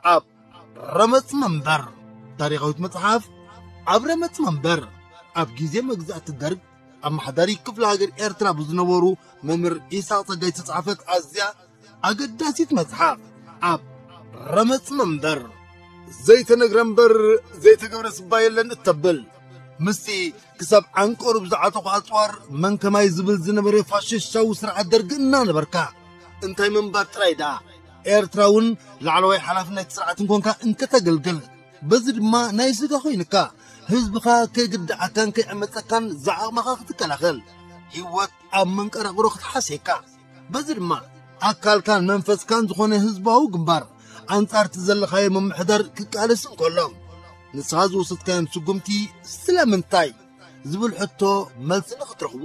ኣብ ረመጽ መንበር። ታሪኻዊት መጽሓፍ ኣብ ረመጽ መንበር። ኣብ ግዜ መግዛእቲ ደርግ ኣመሓዳሪ ክፍለ ሃገር ኤርትራ ብዝነበሩ መምህር ኢሳቕ ጸጋይ ዝተጻሕፈት ኣዝያ ኣገዳሲት መጽሓፍ ኣብ ረመጽ መንበር። ዘይተነግረ እምበር ዘይተገብረ ስባ የለን እተብል፣ ምስቲ ክሳብ ዓንቀሩ ብዝዓጠቑ ኣጽዋር መን ከማይ ዝብል ዝነበረ ፋሽስታዊ ስርዓት ደርጊ እናነበርካ፣ እንታይ ምንባር ጥራይ ደኣ፣ ኤርትራ እውን ላዕለዋይ ሓላፍነት ስርዓት እንኮንካ እንከተገልግል፣ በዚ ድማ ናይ ስጋ ኮይንካ፣ ህዝብኻ ከይግድዓካን ከይዕመጸካን ዝዓቕምኻ ክትከላኸል፣ ህይወት ኣብ መንቀራቕሮ ክትሓስየካ፣ በዚ ድማ ኣካልካን መንፈስካን ዝኾነ ህዝባዊ ግንባር ኣንጻርቲ ዘለኻዮ ምምሕዳር ክቃለስ እንከሎ፣ ንስኻ ዝወሰድካዮም ስጉምቲ ስለምንታይ ዝብል ሕቶ መልሲ ንኽትረኽቡ፣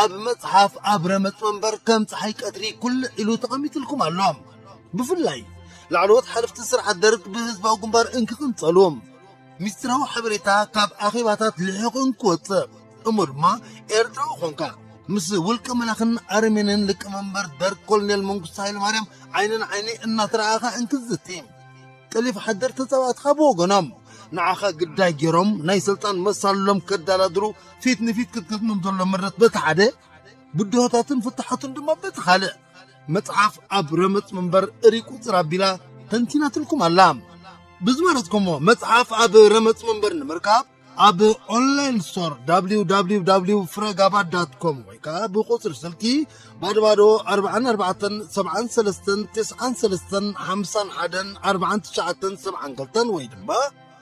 ኣብ መጽሓፍ ኣብ ረመጽ መንበር ከም ጸሓይ ቀትሪ ኩልዕ ኢሉ ተቐሚጥልኩም ኣሎ። ብፍላይ ላዕለዎት ሓለፍቲ ስርዓት ደርግ ብህዝባዊ ግንባር እንክቕንጸሉ፣ ሚስጥራዊ ሓበሬታ ካብ ኣኼባታት ልሒቑ እንክወጽእ፣ እሞ ድማ ኤርትራዊ ኾንካ፣ ምስ ውልቀ መላኽን ኣረሜንን ሊቀመንበር ደርግ ኮሎኔል መንግስቱ ሃይለማርያም ዓይኒ ንዓይኒ እናተረኣኻ እንክዝቲ፣ ጠሊፍ ሓደር ተጻባእትኻ ብወገኖም ንዓኻ ግዳይ ገይሮም ናይ ስልጣን መሳልሎም ከዳላድሩ ፊት ንፊት ክትገጥሞም ዘሎ ምረት በቲ ሓደ፣ ብድሆታትን ፍታሓቱን ድማ በቲ ካልእ፣ መጽሓፍ ኣብ ረመጽ መንበር እሪ ቁጽር ኣቢላ ተንቲናትልኩም ኣላ። ብዝመረጽኩሞ መጽሓፍ ኣብ ረመጽ መንበር ንምርካብ ኣብ ኦንላይን ስቶር www ፍረጋባ ዳት ኮም ወይ ከዓ ብቁጽሪ ስልኪ ባዶ ባዶ ኣርባዓን ኣርባዕተን ሰብዓን ሰለስተን ተስዓን ሰለስተን ሓምሳን ሓደን ኣርባዓን ትሽዓተን ሰብዓን ክልተን ወይ ድማ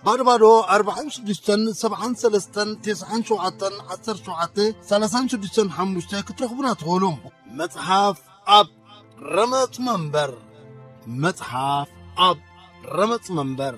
ባዶ ባዶ ኣርባዓን ሽዱሽተን ሰብዓን ሰለስተን ተስዓን ሸውዓተን ዓሰርተ ሸውዓተ ሰላሳን ሽዱሽተን ሓሙሽተ ክትረኽቡና ትኽእሉ። መጽሓፍ ኣብ ረመጽ መንበር። መጽሓፍ ኣብ ረመጽ መንበር።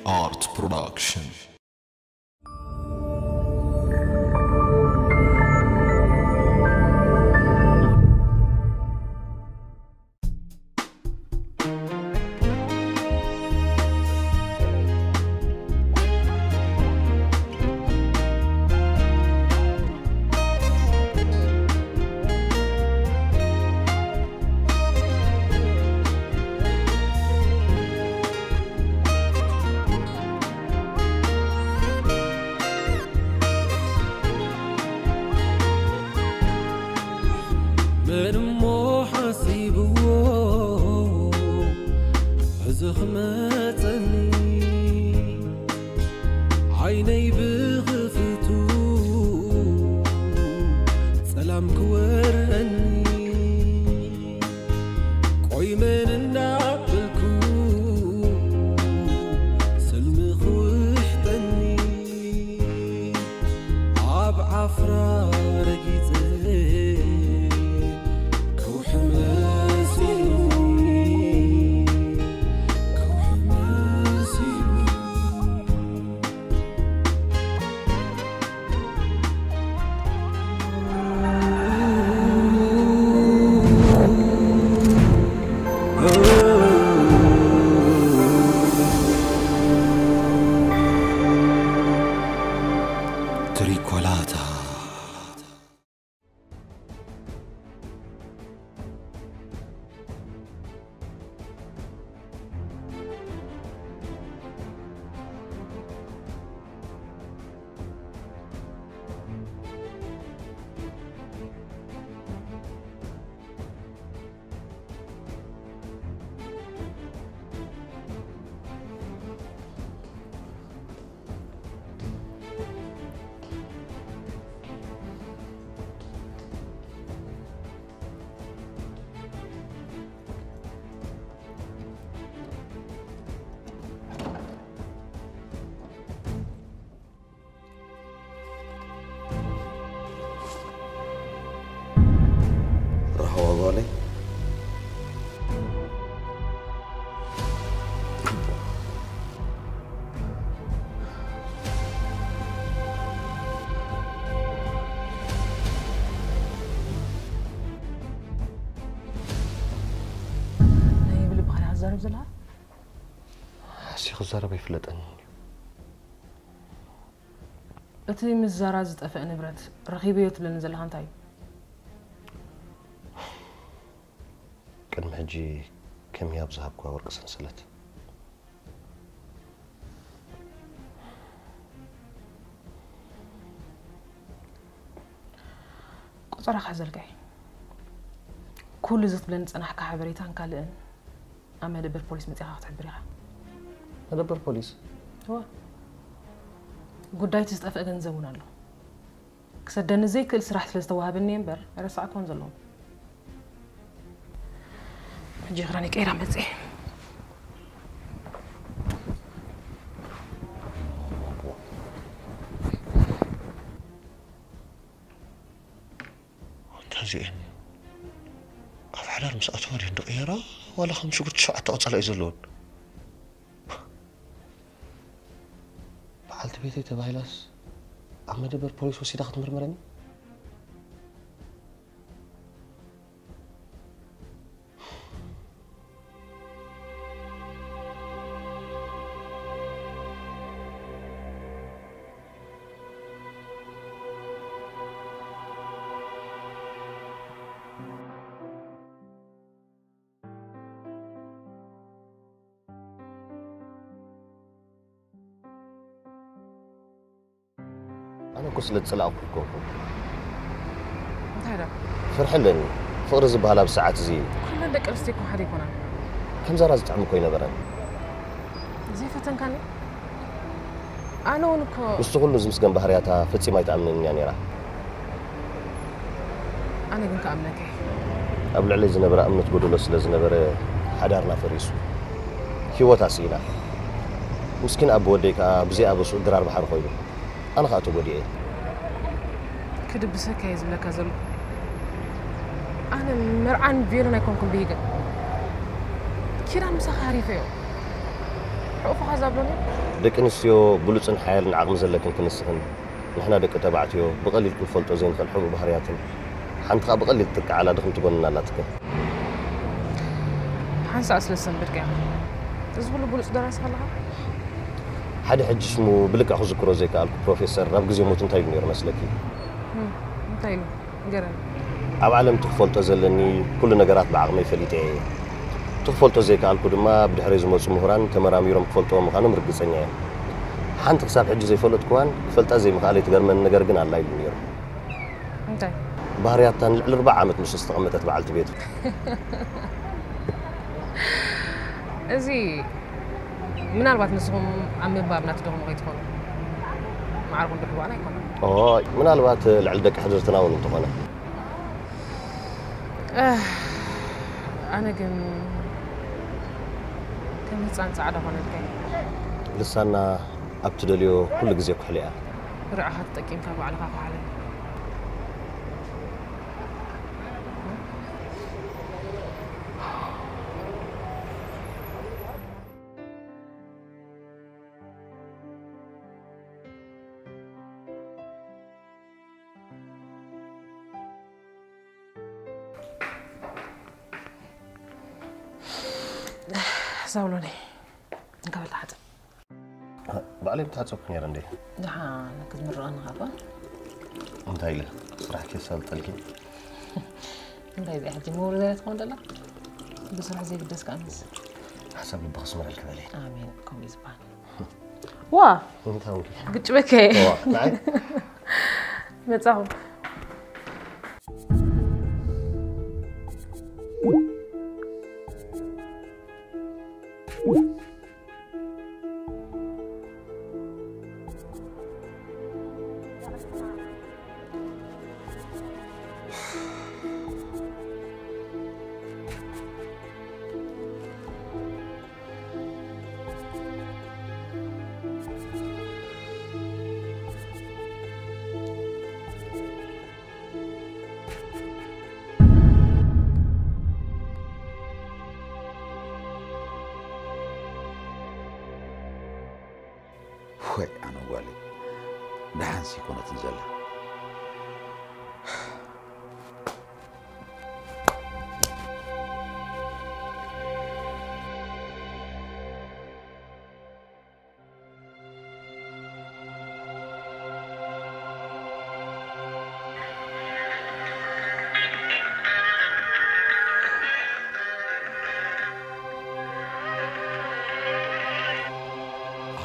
Art Production. መን እሞ ሓሲብዎ እዚ ክመጸኒ፣ ዓይነይ ብኽፍቱ ጸላም ክወርኒ፣ ቆይ መን እንዳበልኩ ሰልሚ ክውሕጠኒ፣ ኣብ ዓፍራ ረጊጸ ከውሒ መሲሉኒ፣ ከውሒ መሲሉኒ። ትሪኮላታ። ራህዋ ጓለይ። ዝላ ኣሲ ክዛረብ ኣይፍለጠን። እቲ ምስ ዛራ ዝጠፍአ ንብረት ረኺበዮ ትብለኒ ዘለኻ እንታይ እዩ? ቅድሚ ሕጂ ከም ያብ ዝሃብኩዋ ወርቂ ሰንሰለት። ቆጸራ ክሕዘልካ እየ። ኩሉ እዚ ክትብለኒ ዝጸናሕካ ሓበሬታን ካልእን ኣብ መደበር ፖሊስ መጺኻ ክትሕብር ኢኻ። መደበር ፖሊስ? እወ። ጉዳይ እቲ ዝጠፍአ ገንዘብ እውን ኣሎ። ክሰደኒ ዘይክእል ስራሕ ስለ ዝተዋህበኒ እየ እምበር ኣይረሳዕኩዎን ዘለኹ። ሕጂ ክዳነይ ቀይራ መጽእ። እንታይ እዚኤን ኣብ ሓዳር ምስ ኣተዋ ድየን ዝቕየራ ዋላ ከም ሽጉርቲ ሸውዓተ ቀጸላ እዩ ዘለወን? በዓልቲ ቤተይ ተባሂላስ ኣብ መደበር ፖሊስ ወሲዳ ክትምርምረኒ? ኣነ እኮ ስለ ዝጸላእኩ እኮ እኮ እንታይ ዳ ፍርሒ ኣለኒ። ፍቕሪ ዝበሃል ኣብ ሰዓት እዚ ኩለን ደቂ ኣንስትዮ እኮ ሓደ ይኮናን። ከም ዛራ ዝጥዕም እኮ ኣይነበረን። ዘይፈተንካኒ ኣነ እውን እኮ ምስቲ ኩሉ ዝምስገን ባህርያታ ፈጺማ ኣይትኣምንን እያ ነይራ። ኣነ ግን ከኣምነካ እየ። ኣብ ልዕለይ ዝነበራ እምነት ጎደሎ ስለ ዝነበረ ሓዳርና ፈሪሱ። ህይወታ ስኢና። ምስኪን ኣቦ ወደይ ከኣ ብዘይ ኣበስኡ ድራር ባሕሪ ኮይኑ። ኣነ ከኣ ተጎዲኤ። ክድብሰካ እየ ዝብለካ ዘለኹ። ኣነ መርዓን ቬሎን ኣይኮንኩን ብሂገ። ኪዳን ምሳኻ ሃሪፈዮ። ሕቑፍኻ ዛብሎኒ። ደቂ ኣንስትዮ ብሉጽን ሓያልን ዓቕሚ ዘለክን ክንስኽን፣ ንሕና ደቂ ተባዕትዮ ብቐሊል ክንፈልጦ ዘይንኽእል ሕቡእ ባህርያትን ሓንቲ ኸኣ ብቐሊል ትጥቃዓላ ድኽምቲ ጎንና ኣላትክን። ሓንሳእ ስለ ዝሰንበድካ ኢኻ። እዚ ኩሉ ብሉጽ ደራሲ ከለኻ? ሓደ ሕጂ ሽሙ ብልክዕ ክዝክሮ ዘይከኣልኩ ፕሮፌሰር ኣብ ግዜ ሞቱ እንታይ ኢሉ ነይሩ መስለኪ? እም፣ እንታይ ኢሉ? ንገረኒ። ኣብ ዓለም እቲ ክፈልጦ ዘለኒ ኩሉ ነገራት ብዓቕመይ ፈሊጠ እየ። እቲ ክፈልጦ ዘይከኣልኩ ድማ ብድሕረይ ዝመጹ ምሁራን ተመራሚሮም ክፈልጥዎ ምዃኖም ርግጸኛ እየ። ሓንቲ ክሳብ ሕጂ ዘይፈለጥኩዋን ክፈልጣ ዘይምኽኣለይ ትገርመኒ ነገር ግን ኣላ ኢሉ ነይሩ። እንታይ? ባህርያታን ልዕሊ ኣርብዓ ዓመት ምስኡ ዝተቐመጠት በዓልቲ ቤቱ። እዚ ምናልባት ንስኹም ኣብ ምንባብ ናትደኹም ከይትኾኑ ማዕርኹም ድሕዋን ኣይኮነን። ኦ፣ ምናልባት ልዕሊ ደቂ ሕድርትና እውን እንተኾነ። ኣህ፣ ኣነ ግን ከም ህፃን ፃዕዳ ኾነልካ። ልሳና ኣብ ትደልዮ ኩሉ ግዜ ኩሕሊ እያ። ብርዕኻ ተጠቂምካ ባዕልኻ ኩሓለኒ። ዛውሎኒ እንካ በል ተሓፀብ። ባዕለይ ምተሓፀብኩ ነይረ እንዴ? ደሓን ክትምርቐኒ ኻባ። እንታይ ኢለ ስራሕ ከሳልጠልኪ? እንታይ እዚኣ ሕጂ ምውር ዘለ ትኾን ደላ? ብስራሕ ዘይግደስ ከኣንስ። ሓሳብ ልቢ ክስመረልኪ በለይ። ኣሜን። ከምኡ እዩ ዝበሃል። ዋ እንታይ ግጭ በከ ዋ ንዓይ መጻኹም። ወይ ኣነ ጓለይ ደሓንሲ ኣይኮነትን ዘላ።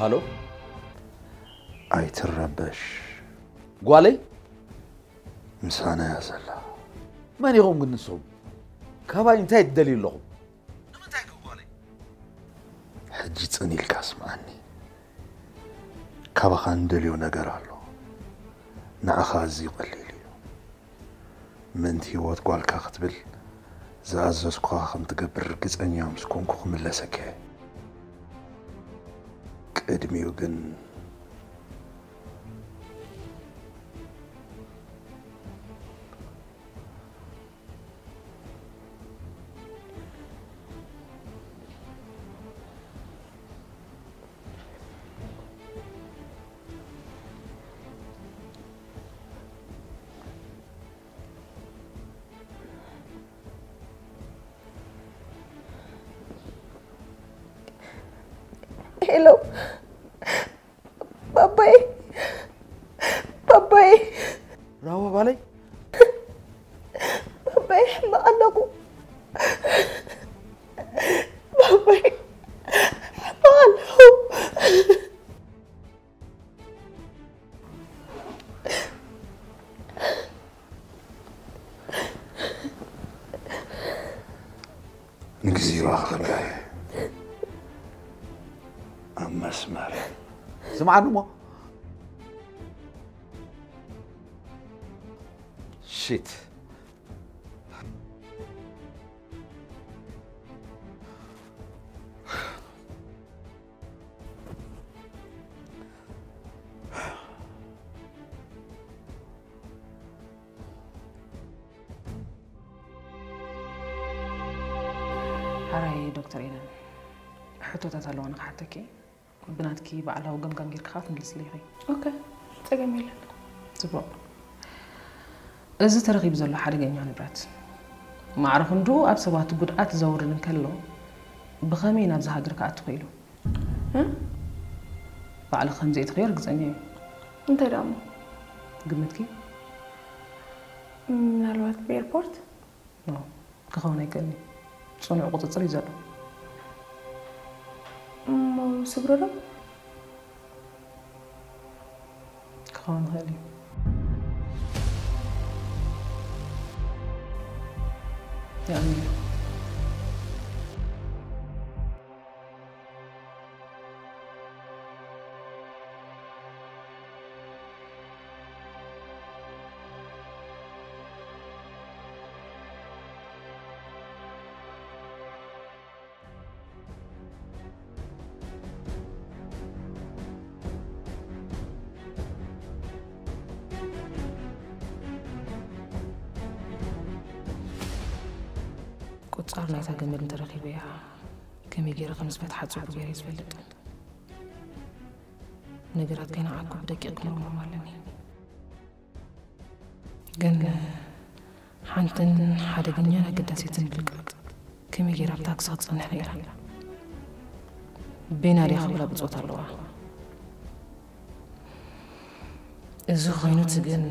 ሃሎ፣ ኣይትረበሽ። ጓለይ፣ ምሳና እያ ዘላ። መን ኢኹም ግን ንስኹም? ካባይ እንታይ ትደልዩ ኣለኹም? ንምንታይ ግን ጓለይ? ሕጂ ጽን ኢልካ ስምዓኒ። ካባኻ እንደልዮ ነገር ኣሎ። ንዓኻ ኣዝዩ ቀሊል እዩ። ምእንቲ ህይወት ጓልካ ክትብል ዝኣዘዝኩኻ ከም ትገብር ርግጸኛ ምስ ኮንኩ ክምለሰካ እየ። ቅድሚኡ ግን ሄሎ ባባይ፣ ባባይ፣ ራዋ ጓለይ፣ ባባይ፣ ሕማቕ ኣለኹ። ባባይ፣ ሕማቕ ኣለኹ። ንግዜኡ ኣኽብረካ እየ። ኣብ መስመር። ስምዓኒ እሞ። ሽት። ሓራይ ዶክተር ኤደን፣ ሕቶታት ኣለዋ ንክሓተኪ። ብናትኪ ባዕላዊ ገምጋም ጌርኪ ከዓ ትምልስለይ ኢኺ። ኦኬ፣ ጸገም የለን። ጽቡቕ። እዚ ተረኺቡ ዘሎ ሓደገኛ ንብረት ማዕረ ክንድኡ ኣብ ሰባት ጉድኣት ዘውርድ እንከሎ፣ ብኸመይ ናብዚ ሃገር ክኣቱ ኽኢሉ? እ? ባዕልኺ ከም ዘእተኽዮ ርግጸኛ እየ። እንታይ ደኣ እሞ? ግምትኪ? ምናልባት ብኤርፖርት? ኖ፣ ክኸውን ኣይክእልን እዩ። ጽኑዕ ቁጽጽር እዩ ዘሎ። እሞ ስግሮ ዶ? ክኸውን ይኽእል እዩ። የቐንየለይ። ቁጻር ናይታ ገመል እንተረኺበያ ከመይ ገይረ ከም ዝፈትሓ ጽቡቕ ገይረ እየ ዝፈልጥ። ነገራት ከይነዓኩ ብደቂቕ ክምርምሮም ኣለኒ። ግን ሓንትን ሓደገኛን ኣገዳሲትን ብልቃጥ ከመይ ገይራ ኣብታ ክሳ ክትጸንሕ ነይራ? በይና ድያ ክብላ ብጾት ኣለዋ። እዚ ኮይኑቲ ግን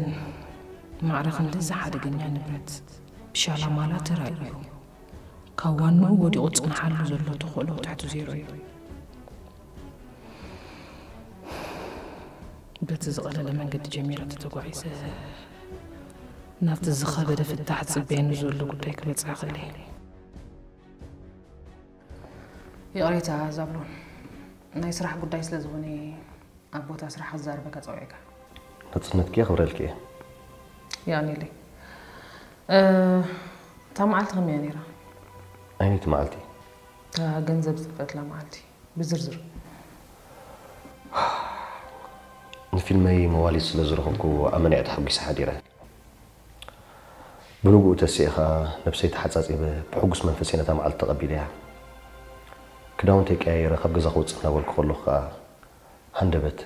ማዕረ ክንድዚ ሓደገኛ ንብረት ብሻላማላ ተራእዩ ካብ ዋንኡ ወዲቑ ዝጽንሓሉ ዘሎ ተኽእሎ ትሕቲ ዜሮ እዩ። በቲ ዝቐለለ መንገዲ ጀሚረ ተተጓዒዘ ናብቲ ዝኸበደ ፍታሕ ዝጽበየኒ ዘሎ ጉዳይ ክበጽሕ ክእል እየ። ይቕሬታ ዛብሎን፣ ናይ ስራሕ ጉዳይ ስለ ዝኾነ ኣብ ቦታ ስራሕ ክዛረበካ ጸዊዐካ። ናጽነትኪ የኽብረልኪ እየ። የቐንየለይ። እታ መዓልቲ ከመይ እያ ነይራ? ኣየነይቲ መዓልቲ? እታ ገንዘብ ዝጠፍአትላ መዓልቲ ብዝርዝር። ንፊልመይ መዋሊት ስለ ዝረኸብኩ ኣመና እየ ተሓጒሰ ሓዲረ። ብንግኡ ተሲኤ ኸኣ ነብሰይ ተሓጻጺበ ብሕጉስ መንፈስ እየ ነታ መዓልቲ ተቐቢለያ። ክዳውንተይ ቀያይረ ካብ ገዛ ክወጽእ እናበልኩ ከለኹ ኸኣ ሃንደበት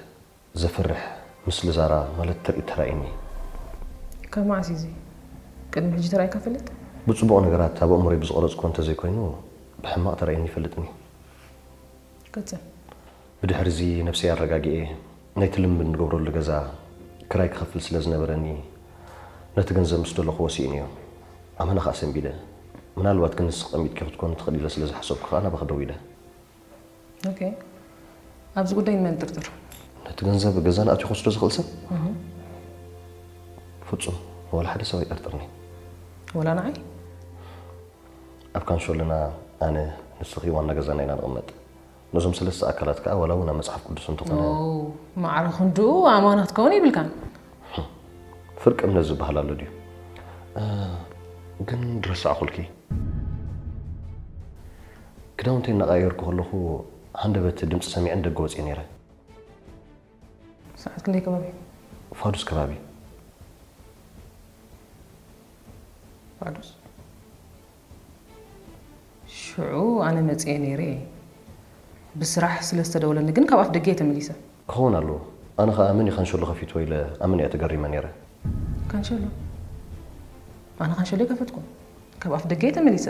ዘፍርሕ ምስሊ ዛራ ማለት ትርኢት ተራእዩኒ። ካብ መዓስ እዩ እዚ? ቅድሚ ሕጂ ተራእዩካ ይፈልጥ? ብጽቡቕ ነገራት ኣብ ኣእምሮይ ብዝቐረጽኩዎ እንተዘይኮይኑ ብሕማቕ ተራእዩኒ ይፈልጥን እዩ። ቀጽል። ብድሕሪ እዚ ነብሰይ ኣረጋጊኤ ናይቲ ልምምድ ንገብረሉ ገዛ ክራይ ክኸፍል ስለ ዝነበረኒ ነቲ ገንዘብ ምስ ደለኹዎ ስኢነዮ። ኣመና ኸኣ ሰንቢደ። ምናልባት ግን ንስኺ ቀሚጥኪ ክትኮኒ ትኽእሊ ኢለ ስለ ዝሓሰብኩ ኸኣ ናባኺ ደዊለ። ኦኬ። ኣብዚ ጉዳይ ንመን ጥርጥር? ነቲ ገንዘብ ገዛና ኣትዩ ክወስዶ ዝኽእል ሰብ? ፍጹም፣ ወላ ሓደ ሰብ ኣይጠርጥርኒ። ወላ ንዓይ? ኣብ ካንሸሎና ኣነ፣ ንስኺ ዋና ገዛና ኢና ንቕመጥ። ነዞም ሰለስተ ኣካላት ከኣ ዋላ እውን ኣብ መጽሓፍ ቅዱስ እንተኾነ ማዕረ ክንድኡ ኣማና ክትከውን ይብልካን። ፍርቂ እምነት ዝበሃል ኣሎ ድዩ? ግን ድረሳዕኹልኪ፣ ክዳውንተይ እናቐያየርኩ ከለኹ ሃንደበት ድምፂ ሰሚዐ ንደገ ወፅየ ነይረ። ሰዓት ክንደይ ከባቢ? ፋዱስ ከባቢ። ፋዱስ? ሽዑ ኣነ መፅየ ነይረ እየ። ብስራሕ ስለ ዝተደወለኒ ግን ካብ ኣፍ ደገ እየ ተመሊሰ። ክኸውን ኣለዎ። ኣነ ኸዓ መን እዩ ካንሸሎ ከፊትዎ ኢለ ኣመን እያ ተገሪመ ነይረ። ካንሸሎ? ኣነ ካንሸሎ ኣይከፈትኩን። ካብ ኣፍ ደገ እየ ተመሊሰ።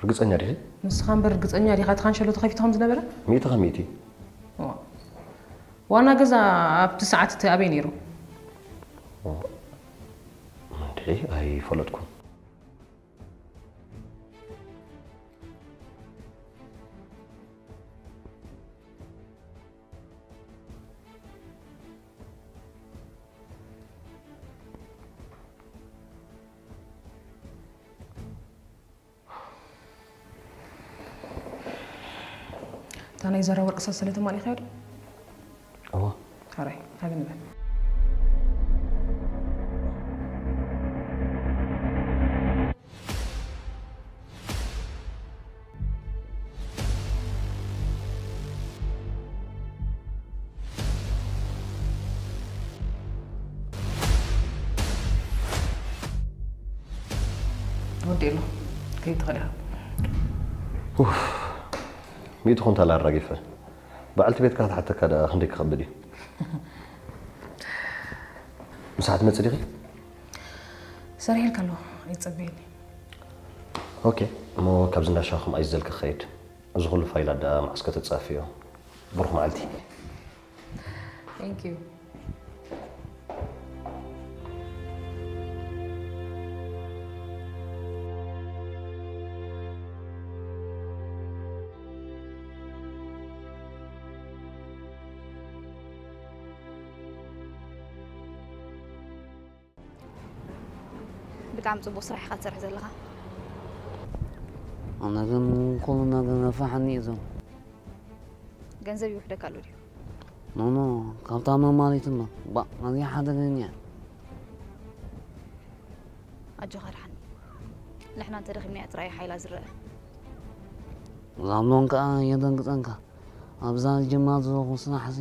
ርግፀኛ ዲኺ? ንስኻ እምበር ርግፀኛ ዲኻ እቲ ካንሸሎ ተኸፊቱ ከም ዝነበረ? ሚእቲ ካብ ሚእቲ። ዋና ገዛ ኣብቲ ሰዓት እቲ ኣበይ ነይሩ? እንድዒ ኣይፈለጥኩን። እታ ናይ ዘራ ወርቂ ሰሰለ ተማሊኻዮ ዶ? እዋ። ሓራይ፣ ሃበ ንበል። ወዲ ኣሎ ከይትኽእል ኢኻ። ሚእቲ ኩንታል ኣራጊፈ በዓልቲ ቤትካ ክትሓተካ ደኣ ክንደይ ክኸብድ እዩ። ምሳሕ ትመጽእ ዲኺ? ሰሪሐልካ ኣለኹ፣ ኣይትጸበየኒ። ኦኬ፣ እሞ ካብዚ እንዳሻኹም ኣይዘልክ ክኸይድ። እዚ ኩሉ ፋይላት ደኣ መዓስ ከተጻፍዮ? ብሩኽ መዓልቲ። Thank you። ብጣዕሚ ጽቡቕ ስራሕ ኢኻ ትሰርሕ ዘለኻ። ኣነ ግን ኩሉ ነገር ነፋሓኒ እዩ ዘሎ። ገንዘብ ይውሕደካ ኣሎ ድዩ? ኖኖ፣ ካብታ መማሊት እምበር። ባ፣ ኣዝያ ሓደገኛ እያ። ኣጆኻ ድሓን። ንሕና እንተደኺምና እያ ጥራይ ሓይላ ዝረአ። ዛብሎን ከኣ የደንግጸንካ። ኣብዛ ጅማ ዘለኹ ስራሕሲ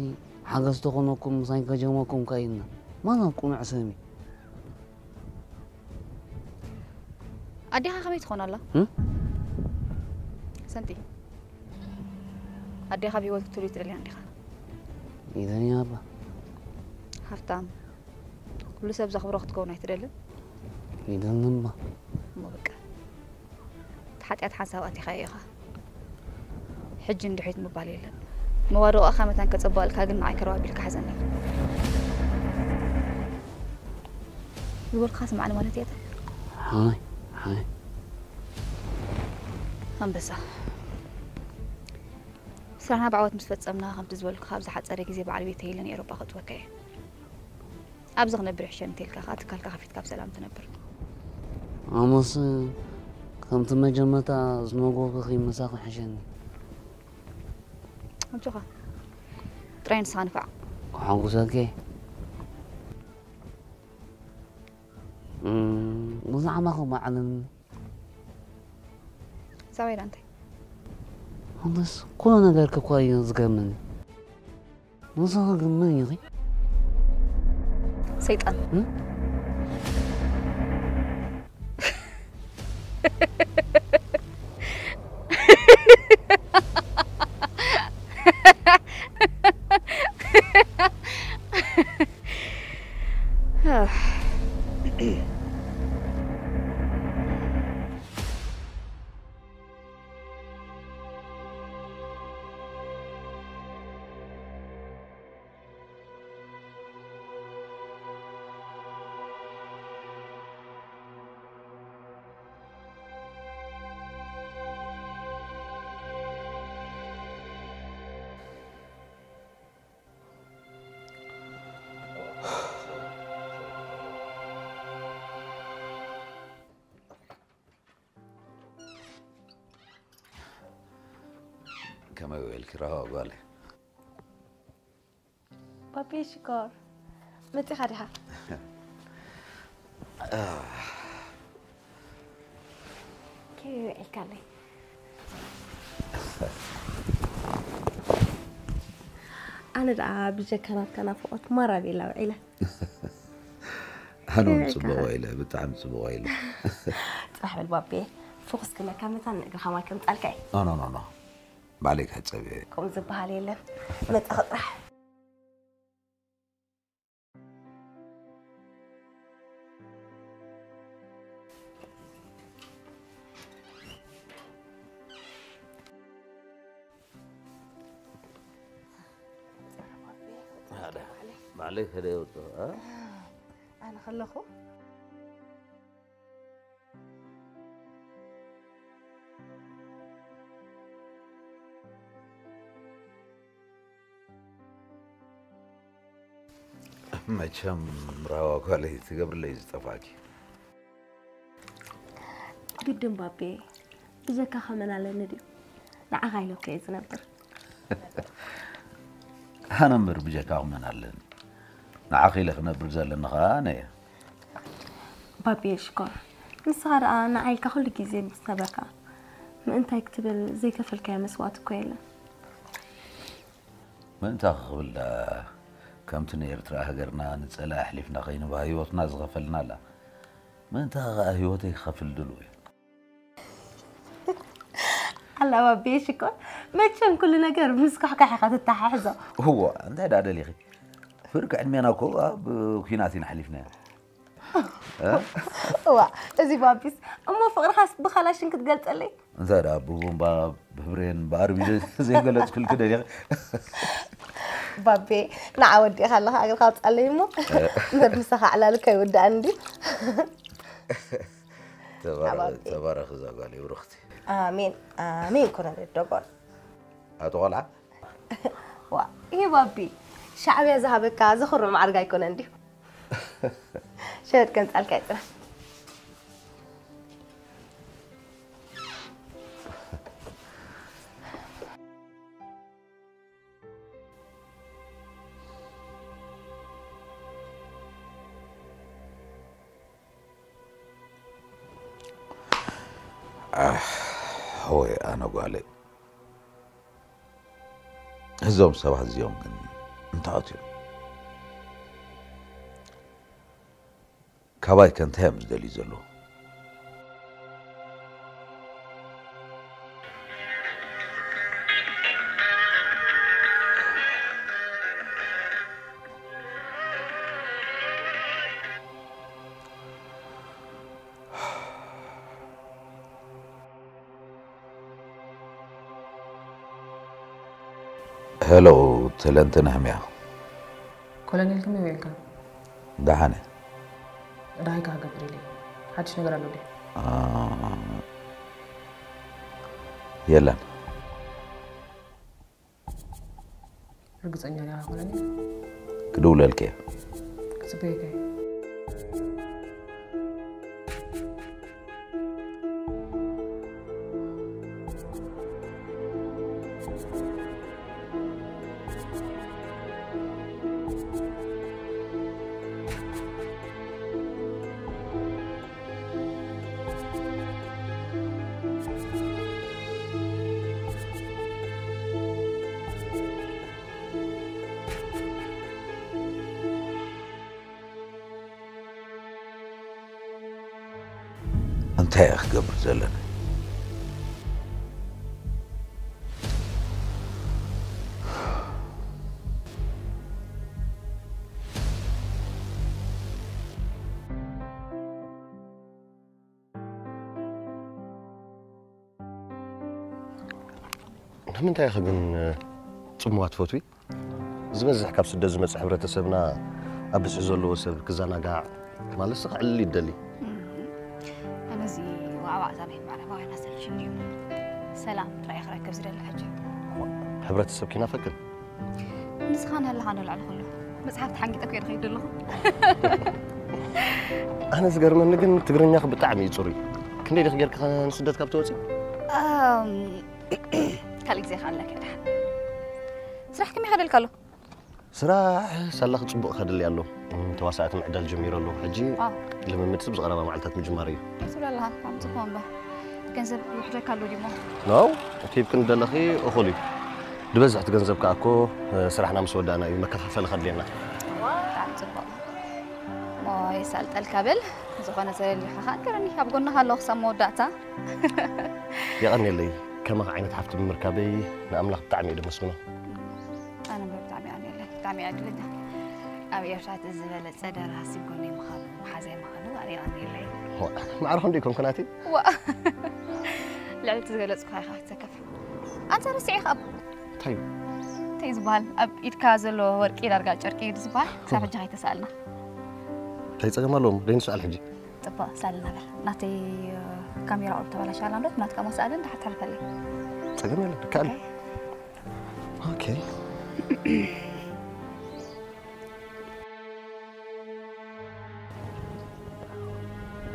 ሓገዝ ተኾነኩም ምሳይ ከጀመኩም ከይድና። ማን ኣብ ቅኑዕ ሰብ እዩ? ኣዴኻ ከመይ ትኾን ኣላ? እም? ሰንቲ፣ ኣዴኻ ብህይወት ክትህሉ ትደልያ እንዲኻ? ይደልያ እባ። ሃፍታም፣ ኩሉ ሰብ ዘኽብሮ ክትከውን ኣይትደልን? ይደሊ እባ። እሞ በቃ፣ እቲ ሓጢኣት ሓንሳብ ኣቲኻዮ ኢኻ። ሕጂ እንድሕሪት ምባል የለን። መዋድቑኻ መታን ከጸብቐልካ ግን ንዓይ ከረባ ኣቢልካ ሓዘኒ። ዝበልኩኻ ስምዓኒ ማለት እያ። ሓይ፣ ሓይ። ኣንበሳ። ስራሕና ብዓወት ምስ ፈጸምና፣ ከምቲ ዝበልኩኻ ኣብ ዝሓጸረ ግዜ በዓል ቤተይ ኢለ ንኤውሮጳ ከእትወካ እየ። ኣብዚ ክነብር ይሕሸኒ እንተልካ ከኣ ትካልካ ከፊትካ ብሰላም ትነብር። ኣሞስ ከምቲ መጀመርታ ዝነገርኩኺ ምሳኺ ይሕሸኒ። ኣጆኻ ጥራይ ንስኻ ንፋዕ። ከሐጉሰኪ። እም፣ ብዛዕባኺ ባዕልን ሳባይ ዳንታይ? ኣነስ ኩሉ ነገርኪ እኮ እዩ ዝገርመኒ። ንስኺ ግን መን ኢኺ? ሰይጣን። እም? ከመይ ውዒልኪ ራህዋ ጓለይ? ባቢ ሽኮር፣ መጺኻ ዲኻ? ከመይ ውዒልካለይ? ኣነ ደኣ ብጀካ ናትካ ናፍቖት ማራ ቤላ ውዒለ። ኣነ እውን ጽቡቕ ውዒለ፣ ብጣዕሚ ጽቡቕ ውዒለ። ጽባሕ በል ባቤ፣ ፍኹስ ክብለካ መታን ንእግርኻ ማይ ከምጻልካ እየ። ኖ ኖ ኖ ኖ፣ ባዕለይ ክሕጸብ እየ። ከምኡ ዝበሃል የለን፣ መጻኺ ጥራሕ። ባዕለይ ከደ የውፅእ። ኣነ ከለኹ መቸም ራዋ ጓለይ ትገብርለይ ዝጠፋኪ። ግድን ባቤ፣ ብጀካኻ መን ኣለኒ ድዩ? ንዓኻ ኢለ እኮ እየ ዝነብር። ኣነ እምበር ብጀካኹ መን ኣለኒ? ንዓኺ ኢለ ክነብር ዘለኒ ኸኣ ኣነ እየ። ባቤ ሽኮር፣ ንስኻ ደኣ ንዓይ ኢልካ ኩሉ ግዜ ምስ ነበርካ፣ ምእንታይ ክትብል ዘይከፈልካዮ መስዋእቲ እኮ የለን። ምእንታ ክብል ደኣ ከምቲ ንኤርትራ ሃገርና ንጸላኢ ኣሕሊፍና ከይንባ ህይወትና ዝኸፈልናላ፣ ምእንታ ከኣ ህይወተይ ክኸፍል ድሉው እየ። ኣላ ባቤ ሽኮር፣ መቸም ኩሉ ነገር ምስ ኳሕኳሕ ኢኻ ትተሓሕዞ። እዎ፣ እንታይ ደኣ ደሊኺ? ፍርቂ ዕድሜና እኮ ኣብ ኲናት ኢና ኣሕሊፍናዮ። እዋ፣ እዚ ባቢስ እሞ ፍቕርኻስ ብኻላሽን ክትገልጸለይ? እንታይ ደኣ ብቦምባ ብብሬን ብኣርቢዶ ዘይገለጽኩልኪ ደሊኺ? ባቤ፣ ንዓ ወዲእኻ ኣለኻ፣ እግርኻ ኣውጽኣለይ እሞ። ምሳኻ ዕላሉ ከይውዳእ እንድዩ። ተባረኺ፣ ተባረኺ እዛ ጓለይ ብሩኽቲ። ኣሜን፣ ኣሜን ኮነ ደጎል። ኣቶ ቆልዓ። ዋ፣ ይሄ ባቢ፣ ሻዕብያ ዝሃበካ ዘኹርዕ ማዕርግ ኣይኮነ እንድዩ። ሸበጥ ከንጻልካ እየ ጥራሕ። ኣሕ፣ ወይ ኣነ ጓለይ። እዞም ሰባት እዚኦም ግን እንታዖት እዮም? ካባይ ከ እንታይ እዮም ዝደልዩ ዘለዉ? ሄሎ፣ ተለንተ ነህምያ። ኮሎኔል ከመይ ውዒልካ? ደሓነ። ደሃይካ ክገብር ኢለ። ሓድሽ ነገር ኣሎ ድዩ? የለን። ርግጸኛ ዲኻ ኮሎኔል? ክድውለልኪ እየ። ክጽበየካ እየ። እንታይ እየ ክገብር ዘለኒ? ንምንታይ ኢኺ ግን ጽምዋ ትፈትዊ? ዝበዝሕ ካብ ስደት ዝመጽእ ሕብረተሰብና ኣብ ብዝሒ ዘለዎ ሰብ ክዘናጋዕ ማለትሲ ከዕልል ይደሊ። ኣነዚ ዋዕዋዕታ ናይ ምዕራባውያን ኣሰልችኒ እዩ። ሰላም ጥራይ ክረክብ ዝደሊ ሕጂ። ሕብረተሰብ ኪናፈክን ንስኻ ንህልኻ ንልዕሊ ኩሉ መጽሓፍ ተሓንጊጠ እኮ እየ ዝኸይድ ዘለኹ። ኣነ ዝገርመኒ ግን ትግርኛኺ ብጣዕሚ እዩ ጽሩይ። ክንደይ ዲኺ ጌርኪ ንስደት ካብ ትወጺ? ካልእ ግዜ ከኣለካ ድሓን። ስራሕ ከመይ ይኸደልካ ኣሎ? ስራሕ ሳላ ክጽቡቕ ከድሊ ኣሎ። እም፣ ተዋሳእቲ ምዕዳል ጀሚሩ ኣሎ። ሕጂ ኣዎ። ልምምድ ስብ ዝቐረባ መዓልታት ምጅማር እዩ። ደስ ይብል ኣለኻ፣ ብጣዕሚ ጽቡቕ እምበር። ገንዘብ ይውሕደካ ኣሎ ድሞ? ኖ፣ እቲ ሂብክን ደለኺ እኹል እዩ። ዝበዝሕ እቲ ገንዘብ ከኣ እኮ፣ እ፣ ስራሕና ምስ ወዳእና እዩ መከፋፈሊ ከድልየና። ብጣዕሚ ጽቡቕ። እሞ የሳልጠልካ በል። ዝኾነ ዘየልካ ከኣ ንገረኒ፣ ኣብ ጎንኻ ኣለኹ ክሳብ መወዳእታ። የቐንየለይ፣ ከማኻ ዓይነት ሓፍቲ ብምርካበይ ንኣምላኽ ብጣዕሚ እየ ደመስግኖ። ኣነ እውን ብጣዕሚ የቐንየለይ፣ ብጣዕሚ እየ ዕድለኛ። ኣብ ኤርትራ እቲ ዝበለጸ ደራሲ ጎነይ ምዃኑ፣ መሓዛይ ምዃኑ ኣነ የቐንየለይ። ዋ፣ ማዕረ ክንደይ ኮንኩ ናተይ? ዋ። ልዕሊ እቲ ዝገለጽኩኻ ኢኻ ክትሰከፍ። ኣንታ ረሲዐ ኢኻ ኣብ እንታይ እዩ? እንታይ እዩ ዝበሃል? ኣብ ኢድካ ዘሎ ወርቂ ዳርጋ ጨርቂ እዩ ዝበሃል። ክሳብ ሕጂ ከይተሳኣልና። እንታይ ጸገም ኣለዎ? ደይንስኣል ሕጂ። ጽቡቕ፣ ሳልና በል። ናተይ፣ እ፣ ካሜራ ቁሩብ ተበላሽያ ኣላ እንዶ፣ ናትካ ሞ ስኣልን ድሓር ተሕልፈለይ። ጸገም የለን፣ ይከኣል እዩ። ኦኬ።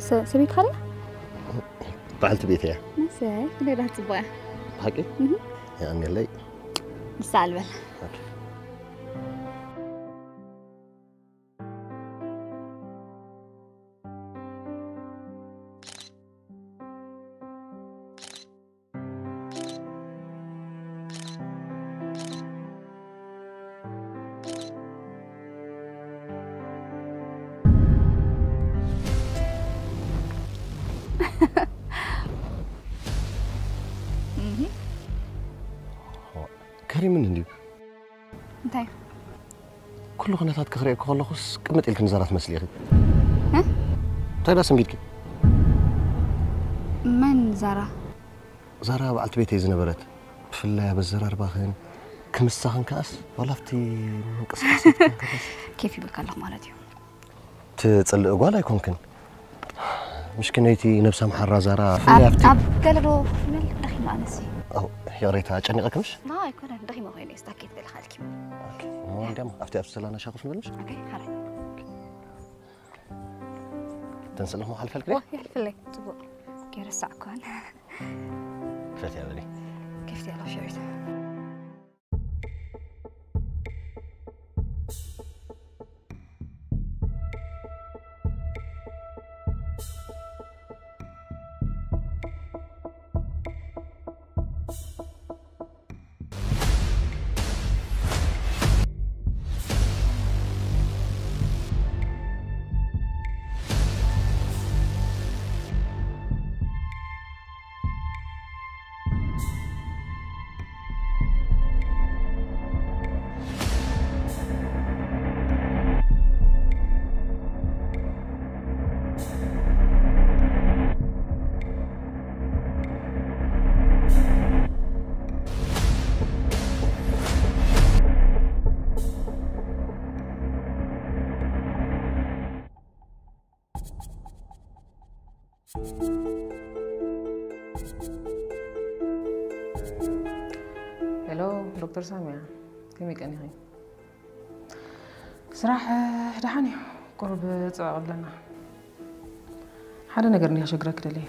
ሰ-፣ ሰበይትኻ ድያ? በዓልቲ ቤት እያ። እሰይ፣ ክንደይ ደኣ ጽቡቕ እያ። ብሓቂ? እህ። የቐንየለይ። ንሳ ኣልበል። ኦኬ። እህ። ከሪምን እንድዩ። እንታይ? ኩሉ ኩነታትኪ ክርእየኪ ከለኹስ ቅምጥ ኢልኪ ንዛራ ትመስሊ ኢኺ። እ? እንታይ ደኣ ሰንቢድኪ? መን ዛራ? ዛራ በዓልቲ ቤተይ ዝነበረት፣ ብፍላይ ኣብ ኣዘራርባኽን ክምሳኽን ከኣስ፣ ዋላ ኣብቲ ምንቅስቃሳትክን ከለስ ኬፍ ይብልካ ኣለኹ ማለት እዩ። ትጽልኢ ጓል ኣይኮንክን። ምሽክነይቲ ነብሳ ምሓራ ዛራ፣ ብፍላይ ኣብ፣ ኣብቲ ኣብ ገለ ዶ ክብል ደኺመ ኣነሲ። ኣው፣ ይቕሬታ፣ ጨኒቐኪ ምሽ? ላ፣ ኣይኮነን፣ ደኺመ ኮይነ፣ ስታኬት ገለ ካልኪ። ኦኬ፣ ኖ፣ እንዲያም ኣብቲ ኣብ ሰላና ሻ ኮፍ ንበል ምሽ? ኦኬ፣ ሓራይ። ተንስእ ኣለኹ፣ ሓልፈልኪ ዶ? ዋ፣ ይሕልፍለይ፣ ጽቡቕ። ከይረሳዕኳን። ክፈትያ በሊ። ከፍትያ ኣለኹ፣ ሸዊት። ሄሎ፣ ዶክተር ሳሚያ፣ ከመይ ቀኒኺ? ስራሕ፣ እ፣ ደሓን እዩ። ቁሩብ ጽዕቕ ኣለና። ሓደ ነገር እንዲኻ ክሸግረኪ ደልየ።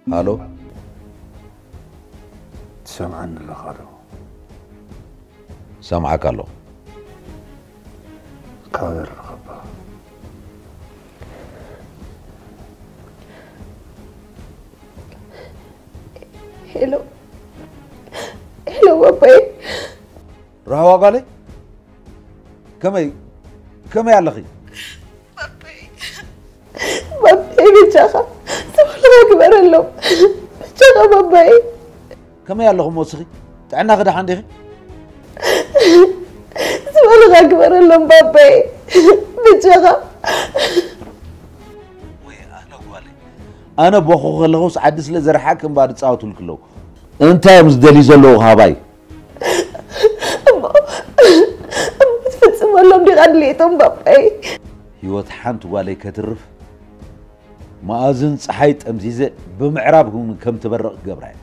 ሃሎ። ትሰምዓኒ ኣለኻ ዶ? ሰምዓካ ኣለኹ። ካበይ ርኸባ? ሄሎ፣ ሄሎ፣ ባባይ። ራህዋ ጓለይ፣ ከመይ፣ ከመይ ኣለኺ? ባባይ፣ ባባይ፣ በጃኻ፣ ዝበልኻ ግበረሎም። በጃኻ፣ ባባይ። ከመይ ኣለኹ እሞ እስኺ? ጥዕናኺ ደሓን ዲኺ? ዝበልኻ ግበረሎም፣ ባባይ። በጃኻ። ወይ ኣነ ጓለይ። ኣነ ቦኹ ከለኹስ ዓዲ ስለ ዝረሓቅ እምባ ዝጻወቱልኪ ኣለዉ። እንታይ እዮም ዝደልዩ ዘለዉ ካባይ? እሞ እሞ ክትፍጽመሎም ዲኻ ድሌቶም ባባይ? ህይወት ሓንቲ ጓለይ ከትርፍ መኣዝን ፀሓይ ጠምዚዘ ብምዕራብ እውን ከም ትበርቕ ክገብራ እየ።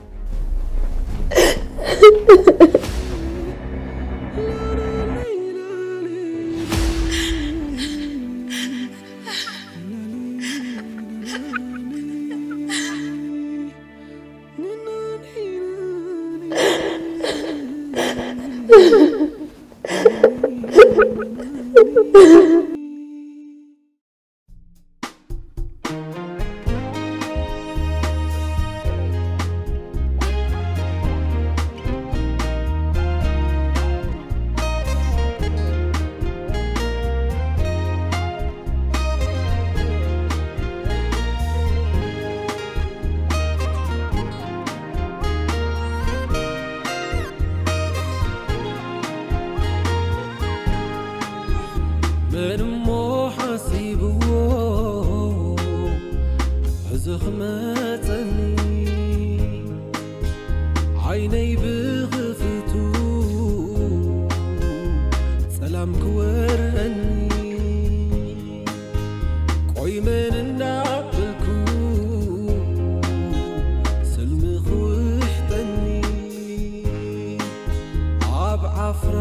መን እሞ ሓሲብዎ ሕዚ ክመፀኒ ዓይነይ ብኽፍቱ ጸላም ክወርኒ ቆይ መን እንዳበልኩ ስልሚ ክውሕጠኒ ኣብ ዓፍራ